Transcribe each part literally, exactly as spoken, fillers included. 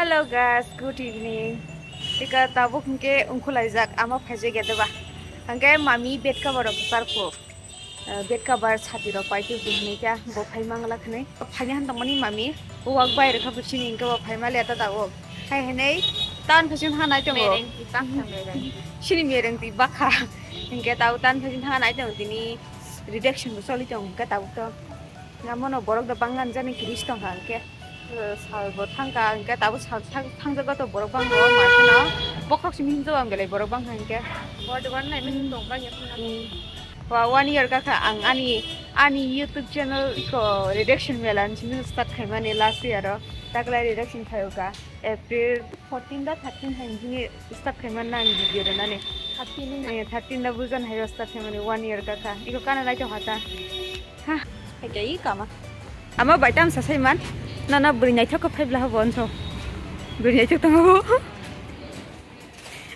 Hello guys, good evening. Ika tabuk hwnkhe ungkhulaijak ama phaijak ya deba. Hwnkhe mami bed cover rok kwchar kho. Ah, bed cover chati rok pai twi hwnwi kya bo phai mangla khwnwi. Phaini han tongmani mami wak bai rwkha bo chini hwnkhe bo phai mali ata tabuk. Hai hwnwi tan phaising ha nai tongo. Mereng twi bakha mereng. Chini mereng twi bakha. Hwnkhe tabuk tan phaising ha nai tongo tini redaction bo choli tongo hwnkhe tabuk to. Namono borok da bangani jani kiris tongkha hwnkhe, eh, salbo thangkha hwnkhe tabuk sal thang-, thangjago to borok bangbo makheno bokhorok simi hinjago ang belai borok bangkha hwnkhe. Borok dogan naimani tong bangya khna. Hmm. Wa one year kakha ang ani, ani YouTube channel ko redaction mela ni simi start khaimani last year o taklai redaction khaiyokha April fourteen da thirteen hai bini start khaimani ang video rwnani. Thirteen ni. Eh, thirteen da bujan hai start khaimani one year kakha. Iko kana lai to hata. Ha, hai khe i kama. Ama bai tamsa saiman. Nana bwrwi naithok khe phai bla habo onso. Bwrwi naithok tong habo.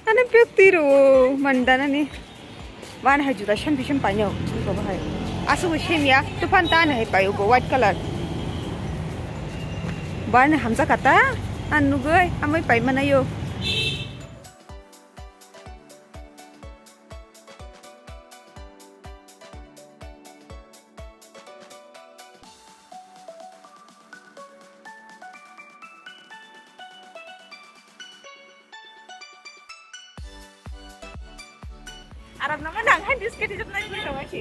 Ani pek twi ro man dana ni. Ban hai juda shan bisan paino. Ko hai. Asu bo shem ya. Tufan ta ne hai payo bo white color. Ban hamja kata. An nugoi amai pai manayo. Aram nama nang hai diskit hijab nai pura wasi.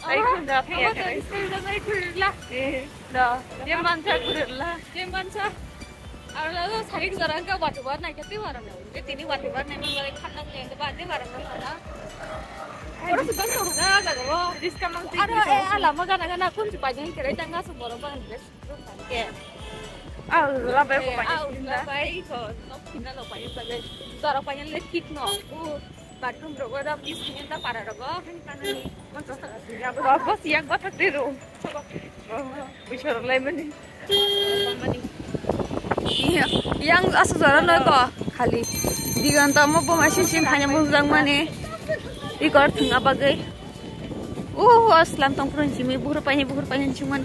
Ai khun da phaya kare. Diskit hijab nai pura la. Eh. Da. Dia mansa pura la. Dia mansa. Aro lalo sarik sarang ka watu bar nai kati waram na. Ke tini watu bar nai mang lai khanna ke ke ba de waram na na. Oro sudan to na ga go. Riska mang ti. Aro e ala ma gana gana kun chu bajang kere tanga su boro bang des. Ke. Au la bai ko bajang. Au la bai ko no kina lo bajang bajang. Doro bajang le kit no. U bathroom rogo da bis kini da para rogo. Bas yak bathak de ro. Bichorok lai mani. Iya, yang asu jora noi ko khali. Diganta mo bo masi sim hanya mo jang mani. Ikor thung abagai. Oh, aslam tong purun simi buhur pani buhur pani cuman.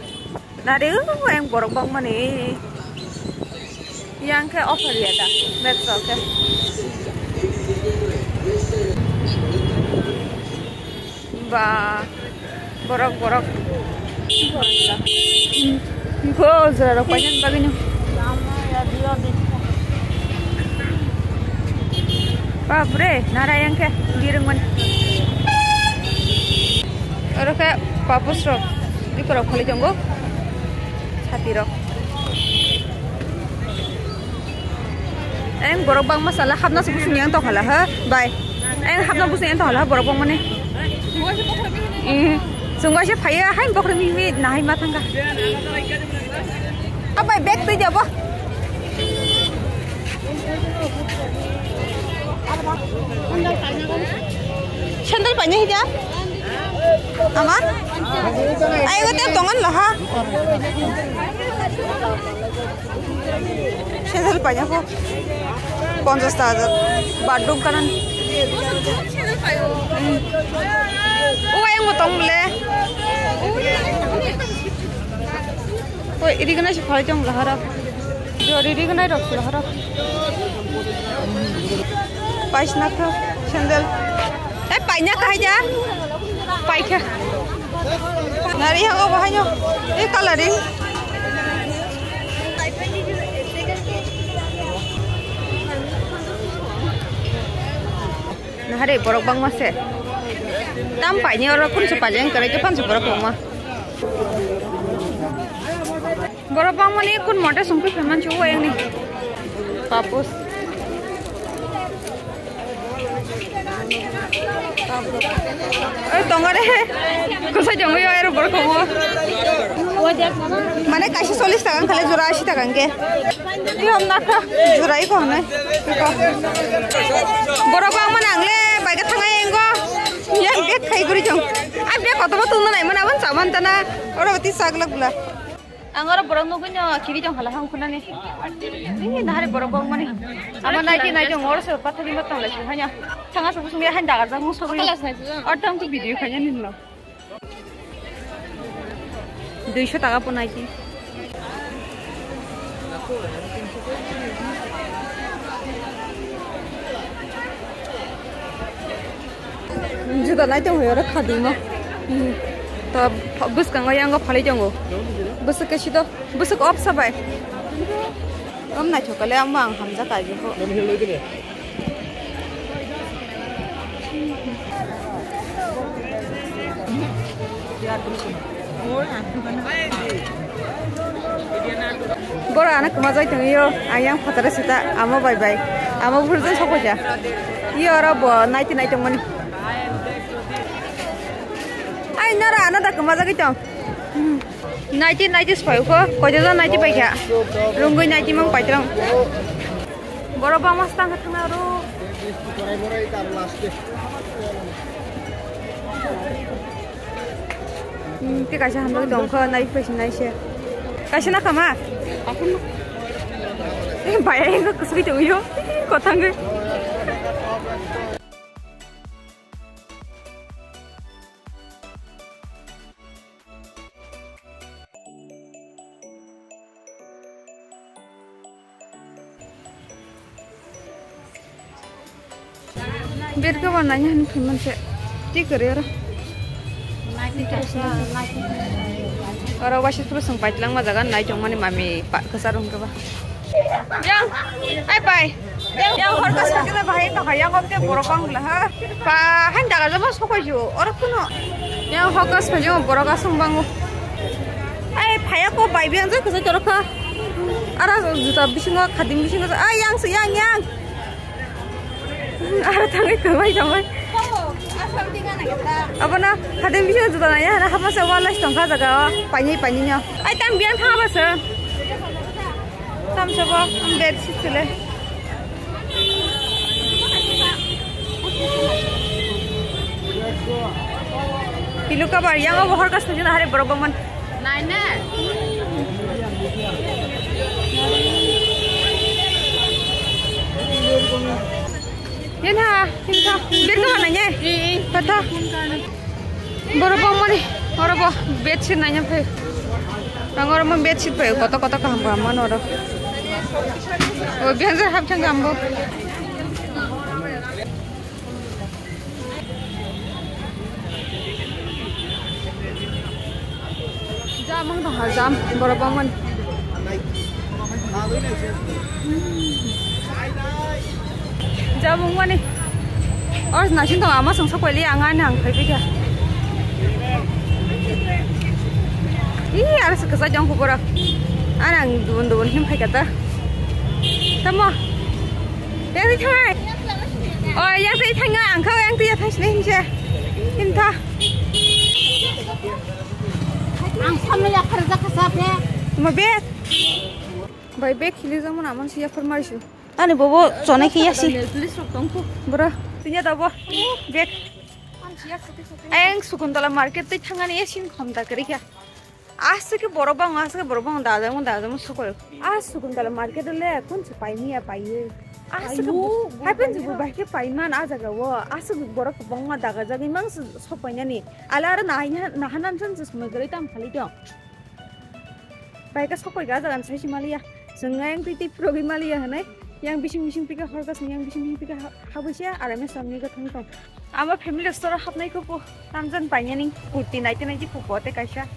Nare, oh, yang borok bang mani. Yang ke offer ya da. That's okay. Ba, borok, borok. Ko jora rok painani bagwino. Bapre, nara yang ke birung man. Oro ke papus rok, bikorok kholi tongo. Sati rok. Eng borok bangma sala hapna se busung yang tokhala ha bai. Eng hapna busung yang tokhala ha borok bangmani. Eh, chwng waisa phaiya hain bokhorok mihmi nahai ma thangkha. Abai bag twi jabo. Sandal paina hija? Ama? Ai, ego te tongan lo ha. Sandal paina ko. Ponchash ta hajar. Badum kanan. Hmm. O, ayang mo tong le. Oi, iri gwnai se phai tong lahara. Jori iri gwnai rok se lahara. Pais na kha sandal. Eh, pai na kha ja. Pai kha. Nari ha go bahai no. Eh, coloring. Nahare borok bangma se. Tam paini oro kun se pajeng kare ke pansu borok bangma. Borok bangmani kun mote sungpi phaman chu wayang ni. Papus. Oi tongare he. Kusai jongoi oi ro borok bangma. Mane kaisa chollish taka khale jora ashi taka ke. Tihom nakha jurai ko hwnwi. Borok bangma nangle baika thangai engo. Yang bag khai guri jong. Ai bag kotobo tungna nai mana ban saman tana. Oro ti saglak bula. Ang oro borok nugui no kiri jong hala hang khunani. Ni nahari borok bangmani. Ama nai ti nai jong oro se pathari ma tong lai hanya. Thanga se busung ya han dagar jang musuk. Or tang tu video khanya ni no. Duiso taka po naidi. Da nai tong hoi oro khadimo. Hmm. To bwskango yango phalwi tongo. Bwswk khe sido, bwswk opsa bai. Om naithok kale amo ang hamjak kaijukho. Boro ano kwmajai tongwi o, ayang phataro sita, amo bai bai, amo buphuru jang sokphaikha. Iyo oro bo naiti nai tongmani. Ai nara ano da kwmajagwi tong. Naiti naiti sophaikho, koijaja naiti paikha. Rungwi naiti mang paitrong. Boro bangma swtang khe thangna aro. Hmm, tei kaisa hamjagwi tongkha, nai phaisi naise. Kaisa na khama? Eh, bai, ai, kwswi tongwi o. Kothangwi. Berka ba nanya hin phi manse. Ti kare ora. Ora wasit pura sung paitlang ma jaga nai jong mani mami pa kasar hung ba. Yang, ai pai. Yang hor kas kagila bahai to hayang om te borok bang la ha. Pa han daga jama sokoi ju. Ora kuno. Yang hor kas kagila borok asung bangu. Ai phaya ko bai biang jai kasai torok ha. Ara juta bisingo khadim bisingo. Ai yang su yang yang. Aro thangwi kwmai tongwi. Abono hadeng bisingo juda nai hana hapmasa wall light tongkha jaga o painai painai no. Ai tang biang thangma se. Tamsa bo bed sheet sile. Pillow cover yang obo hor kas thajana hari borok bangman. Nai ne? Yen ha, yen ha. Ber ka nai ne? Ee, ee. Kata. Borok bangmani, oro bo bed sheet nai ne phai. Ang oro mo bed sheet phai, koto koto kaham kaham mano oro. O bihan jar hap chang kaham bo. Jam ang tong ha, jam, borok bangmani. Jam wngmani. Or naising tong ama song sok paili ang ani ang phai pika. Ih, ara se kwchajak wngkha borok. Ani ang dubun dubun him phaikha ta. Tamo. Yang twi thang. Oh, yang twi thang ang kha, yang twi thang sini hinse. Hintha. Ang samno yaphar jak kha sa phe. Ma bag. Bai bag khili jang mana man si yaphar mari su. Ani bobo chonai khe yasi. Nail polish rok tong kho. Bro, tinya da bo. Bag. Ang Sukuntala market twi thangani yasin khomda kwrwi kha. Aswk khe borok bang, aswk khe borok bang dajak, dajak sokol. Aswk Sukuntala market le kun se pai miya pai. Aswk khe hai pen jibu bai khe pai man a jaga o. Aswk borok bang ma dagajak mang sok pai nani. Ala ara nahanan san se sumai kwrwi tam khali tong. Bai ka sokoi ga jagan sai si maliya. Swnga yang twi twi purogwi maliya hanai. Yang bising bising pika hor ka swnga yang bising bising pika habui se R M S rok ni ga thang tong. Ama family store hapnai ko po. Tamjan painani kurti naite naite po pote kaisa.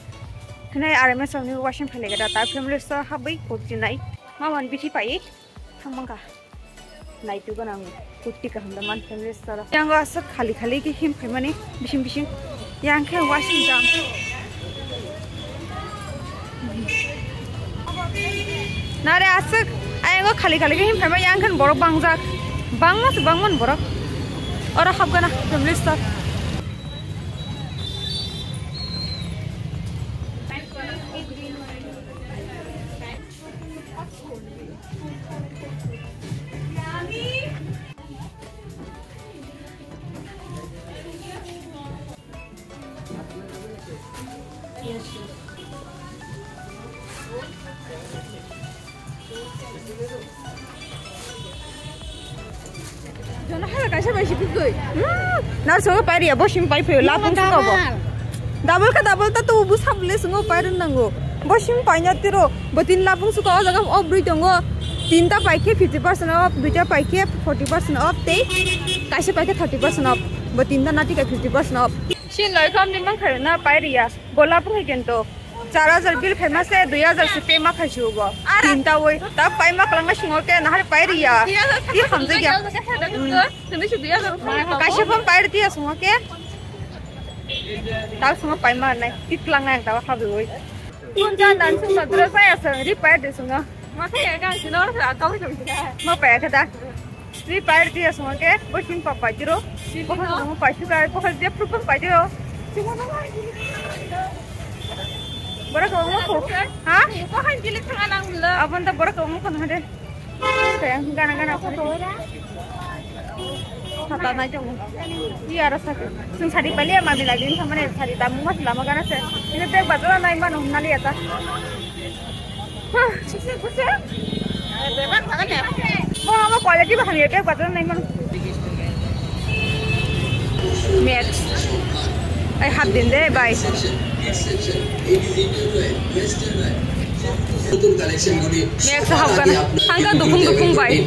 Hanai R M S rok ni washing phai lega ta family store habui kurti nai. Maman bithi pai. Thangmangkha. Naitu gwnang kurti kaham da man family store. Yang aswk khali khali ki him phaimani bising bising. Yang khe washing jam. Nare aswk ayang khali khali ki him phaima yang khan borok bangjak. Bangma se bangman borok. Oro hapgana family store. Jono hala kaisa bai si kukui. Hmm. Nar sogo pai riya, bo simi pai phaio, lapung suka bo. Double ka double ta tu bu sabule sungo pai run nango. Bo simi pai nya tiro, bo tin lapung suka o jaga off rui tongo. Tinta pai khe fifty percent off, duita pai khe forty percent off tei kaisa pai khe thirty percent off. Bo tinta na tika fifty percent off. Sin loi kam ni man khayo na pai riya. Bola pung kento. Char hajar bill phaima se dui hajar se pay ma khai si ubo. Tinta woi. Ta pai ma kalang ma sungo ke na hari pai riya. I khamjak ya. Kaisa phone pai riya sungo ke. Ta sungo pai ma nai. Ti tlang nai ta khabi woi. Kun jan dan sung na dura saya sa ri pai de sungo. Ma khayo ga sino sa kau sung. Ma pai kha da. Free Fire dia semua ke, bo sing papa jero. Bo kan semua paisu kai, bo kan dia proof papa jero. Semua nama. Bora ko mo ko. Ha? Ko han jili thang anang lo. Abon ta bora ko mo ko na de. Sayang gana gana ko to. Sata na jong. Iya rasa. Sung sari pali ama bila din sama ne sari tamu mas lama gana se. Ini bag bajo na iman nali ata. Hah, sisi, sisi. Bebak banget ya. Mau apa quality bahan ya, bebak banget nih, Mang. Max. Ai, hap din de, bye. Max hap kan. Hangka dukung dukung, bye.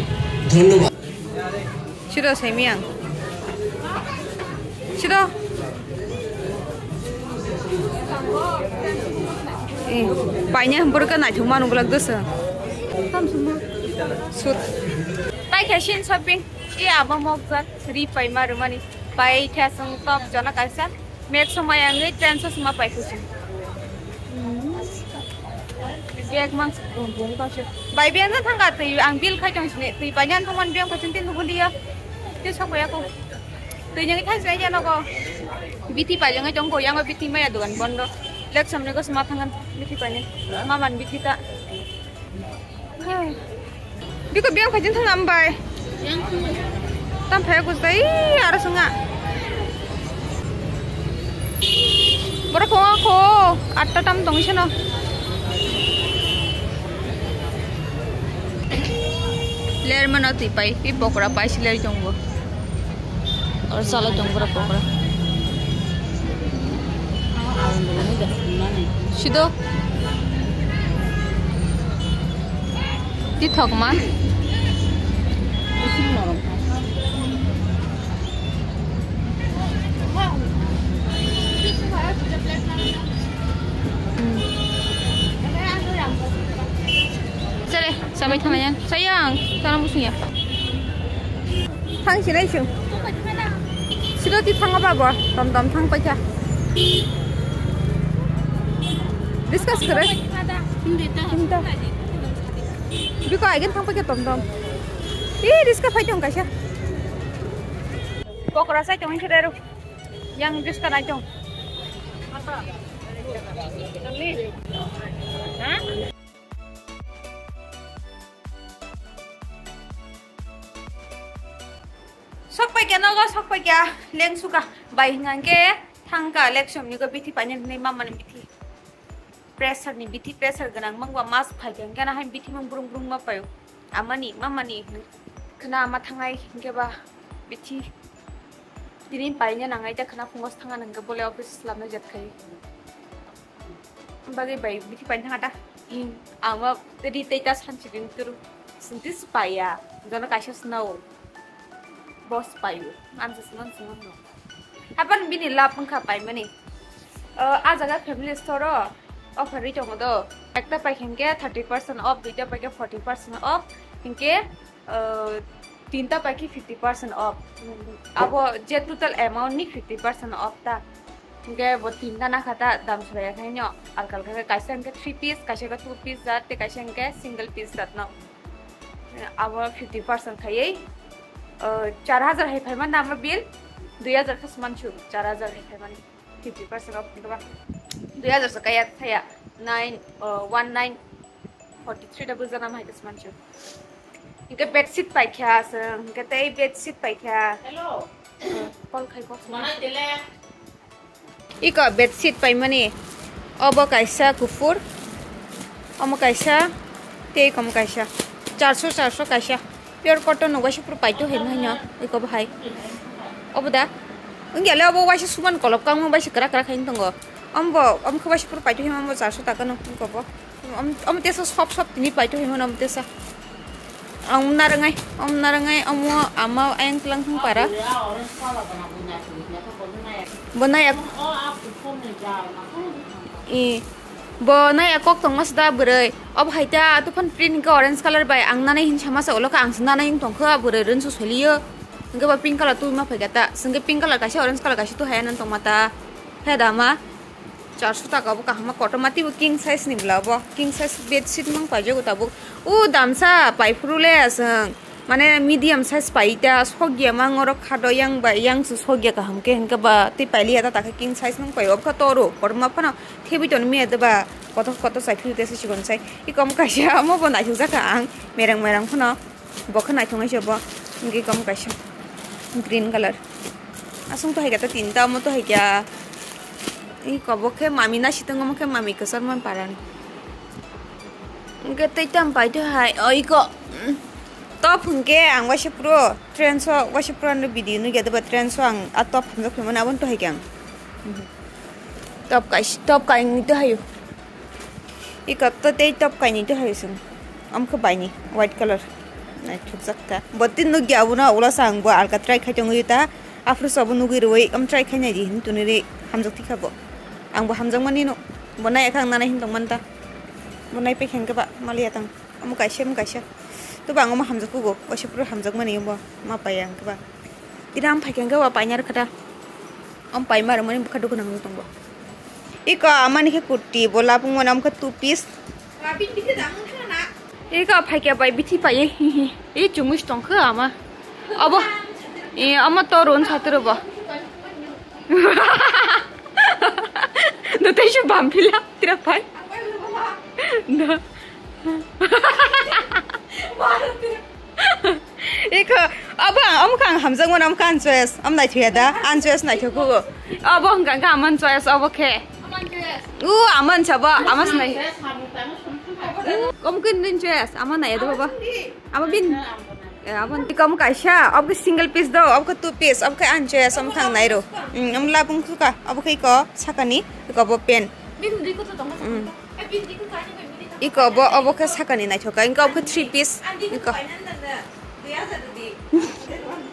ধন্যবাদ। Siro saimiyang. Siro. Eh, paina borok naithok manu bolak dosa. Sut. Pai khe shin shopping. E abo mokjak ri paima rwmani. Pai khe sung top jona kaisa. Mek somai ang train so sima pai kusi. Bag mang bung bung ta se. Bai bag na thangka twi ang bill khai tong sini. Twi pai nan thangman bag phasin tin thubun dia. Twi sok ya ko. Twi yang khai sai ya no ko. Bithi pai yang tong ko yang bithi maya dukan bondo. Lek samne ko sima thangan bithi pai ni. Maman bithi ta. Biko biyang khaijin thang am bai. Tam phai kus dai aro sunga. Borok ko ko atta tam tong seno. Ler mano twi pai, i pokora pai si ler jong bo. Or sala jong bora pokora. Sido. Ti thok ma. Sere, sabai thanglayan. Sayang, tanam busung ya. Thang sinai sung. Siro ti thang apa bo? Tom tom thang paikha. Discuss kare. Hinta. Biko aigen thang paikha tom tom. Ih, riska phai tong kaisa. Pokora sai tong hinse dero. Yang riska nai tong. Ha? Sok paikha nogo, sok paikha lengsuka. Bai hingke thangka leksom nigo bithi paine hinwi mamani bithi. Pressure ni bithi, pressure gwnang mangba mas phaikha hingke na hai bithi mang brung brung ma paio. Amani, mamani khna ma thangai hingke ba bithi. Tini paine nangai ta khna phungo thanga nangke bole office lamna jat khai. Bagwi bai bithi paine thanga ta. Ama ri tei ta sanchi din turu. Sinti spaya. Jono kaisa snao. Boss paio. Ansa sman sman no. Hapan bini lab wngkha paimani. O, a jaga family store o offer ri tongo do. Ekta paikha hingke thirty percent off, duita paikha forty percent off. Hingke, o, tinta paikha fifty percent off. Abo je total amount ni fifty percent off ta. Hingke bo tinta nakha ta dam sorai ya khaino alka alka khe kaisa hingke three piece, kaisa khe two piece jat, tei kaisa hingke single piece jat no. Abo fifty percent khaiwi, o, char hajar hai phaima nama bill, dui hajar khe sman su, char hajar hai phaimani fifty percent off hingke ba dui hajar se kaya thaya nine, o, one nine forty three double jana hai khe sman su. Hingke bedsheet paikha se, hingke tei bedsheet paikha. Hello. Call khai kok. Mana tele? Iko bedsheet paimani. Obo kaisa kufur. Omo kaisa. Tei komo kaisa. Charso, charso kaisa. Pure cotton no waisa puro paito hai manya. Iko bahai. Obo da. Wngya le obo waisa suman kolop kangma waisa kra kra khai tongo. Ombo, omkhe waisa puro paito hai mamo charso taka no iko bo. Om, om tesa sop sop tini paito hai mano om tesa. Om narangai, om narangai, omo ama ayang tlang thang para. Bo nai ak-, i, bo nai akok tongma sida bwrwi. Ob hai ta tuphan print ka orange color bai ang nanai hin sama sa ulo ka ang nanai hin tongkha bwrwi rin su soliyo. Hingke ba pink color twi ma phaika ta. Singke pink color kaisa orange color kaisa tu hai nan tongma ta. He dama. Charso taka bo kahama kotorma teibo king size ni bwla bo. King size bedsheet mang paijago tabuk. O damsa paiphuru le aswng. Mane medium size pai ta sokya mang oro khado yang bai yang su sokya kaham ke hingke ba tei pailiya ta takhe king size mang pai obkha toro kotorma phano thebwi toni miya de ba kotor kotor sai phiru tesa sikon sai. Ikom kaisa omo bo naithok jaka ang merang merang phano. Bo khe naithok nai se bo. Hingke kom kaisa green color. Aswng to hai khe tinta omo to hai khe. Iko bo khe mami nasi tongo omo khe mami kwchar man parani. Hingke tei tam pai to hai. O iko, mm, top hingke ang waisa pro trends o waisa pro no video nugya doba trends o ang a top hamjak phimani aboni to hai khe ang. Top kaisa top kaini to hayo. Iko to tei top kaini to hai sung. Am khe baini white color. Naithokjak ta. Bo tin nugya abono ulo sa ang bo alka try khai tongwi ta. Afru sobo nugwi rwi am try khai nai di hin tuni ri hamjak tikha bo. Ang bo hamjak mani no. Bo nai akhang nanai hin tong man ta. Bo nai pe khen khe ba mali atang. Am kaisa am kaisa. To ba ang ma hamjak kugo. Waisa pura hamjak mani bo. Ma pai ang khe ba. Ira am phai khe ba pai nar khata. Am pai mar mani bukha dukhu nang tongo. Iko amani khe kurti, bo lapung mani amkha two piece. Iko phaikya bai bithi paye. E chumush tongkha ama. Abo. E ama to ron satro bo. No tei shu bam phila tira pai. No. Iko, abo ang, omo khe ang hamjakmani, omo khe ang choice, omo naithoya da, ang choice naithok kho. Obo hwnkha khe aman choice, obo khe. U, aman sabo, aman sinai. Omo khe nini choice, aman nai da baba. Abo bin. Eh, abo iko omo kaisa, obo khe single piece do, obo khe two piece, obo khe ang choice, omo khe ang nairo. Hmm, omo labung khuka, obo khe iko sakani, iko bo pen. Hmm. Iko bo obo khe sakani naithoka, inka obo khe three piece. Iko.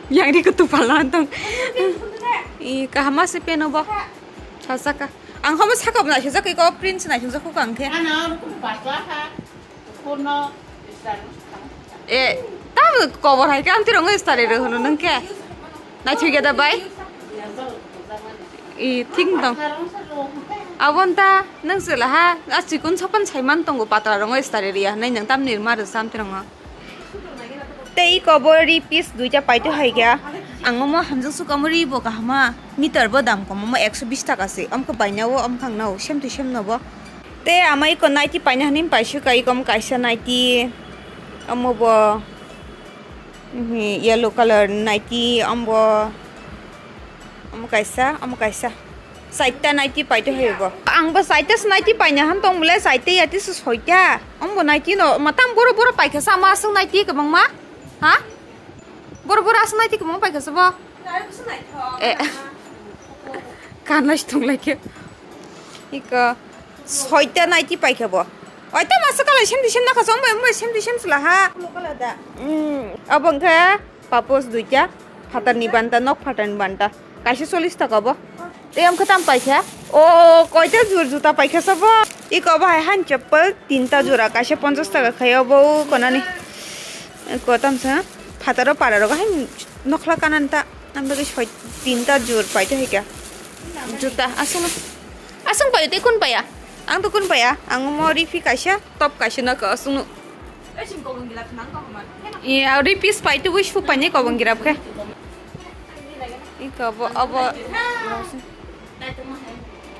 Yang ri kutu pala tong. I kahama se pen obo. Sasaka. Ang homo saka bo naithokjak iko print se naithokjak kho ang khe. Ano, kutu pasla ha. Kono, isang. Eh, tamo kobor hai khe amtwi rwngo stari rw hwnwi nung khe. Naithok ya da bai? I thing dong. Abon ta nung sila ha, a chikun sopan saiman tongo patra rwngo stari rw ya hwnwi nung tamni rwma rw samtwi rwngo. Tei iko bo ri piece duita paito hai khe. Ang omo hamjak suk omo ri bo kahama. Meter bo dam kom omo ekso bish taka se. Omkhe baina o omkhang nao sem to sem no bo. Tei ama iko naiti paina hwnwi paisuk ka ikom kaisa naiti, omo bo, mhm, yellow colour naiti, omo bo, omo kaisa, omo kaisa. Saita naiti paito hai bo. Ang bo saita se naiti paina han tong bole, saita yati se soita. Omo bo naiti no, matam boro boro paikha sa ma aswk naiti kwbangma. Ha? Boro boro aswk naiti kwbangma paikha sa bo. Eh. Kanlai tong lai khe. Iko soita naiti paikha bo. Oita masa kalai sem di sem nakha som bai sem di sem sula ha. Hmm, abo wngkha papos duita, phatarni banta, nok phatarni banta. Kaisa chollish taka bo. Tei amkhe tam paikha. O, koita jur juta paikha sabo. Iko bo hai han chappal tinta jora, kaisa ponchash taka khaio bo konani. Ko tamsa phataro para rogo hai nokhla kananta. Ang bagwi soi tinta jur paito hika. Juta aswng. Aswng paio tei kun paya? Ang to kun paya? Ang omo ripi kaisa, top kaisa naka aswngno. Iya, ripi spai to wish fu paine kobong girap khe. Iko bo, abo.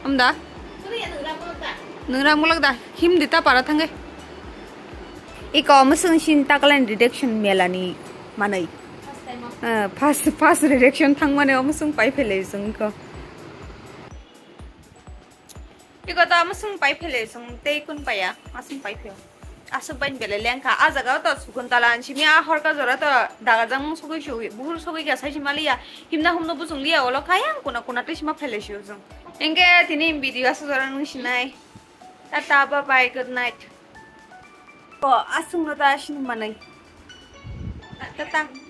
Amda? Nungra mulak da. Him dita para thangai. Iko omo swng sin taklan reduction melani manai. Eh, first, first reduction thangmani omo swng pai phele swng iko. Iko to omo swng pai phele swng tei kun paya, aswng pai pheo. Aswk bai belai lengkha. A jaga o to sukun tala simi a horka jora to daga jang sugui sugui buhur sugui ga sai sima liya. Himna humno busung liya olo kaya kuna kuna tei sima phele sio jong. Engke tini video aswk jora nung sinai. Tata, bye bye, good night. Ko aswng no ta sini manai. Tatang.